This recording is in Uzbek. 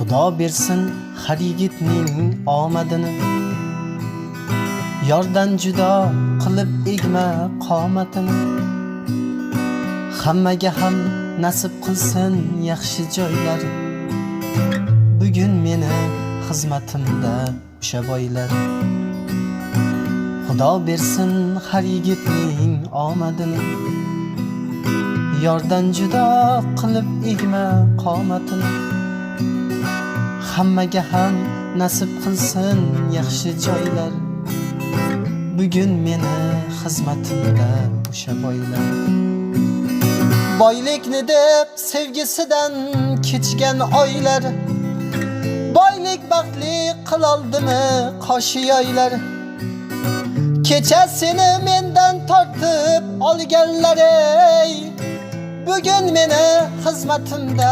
Xudo bersin har yigitning omadini. Yordan judo qilib egma qomatini. Hammaga ham nasib qilsin yaxshi joylar. Bugun meni xizmatimda o'sha boylar. Xudo bersin har yigitning omadini. Yordan judo qilib egma qomatini. Hammaga ham nasib qilsin yaxshi joylar. Bugun meni xizmatimda o'sha boylar. Boylikni deb sevgisidan kechgan oylar. Boylik baxtli qiloldimi qoshi yoylar. Kecha seni mendan tortib olganlar ey. Bugun meni xizmatimda.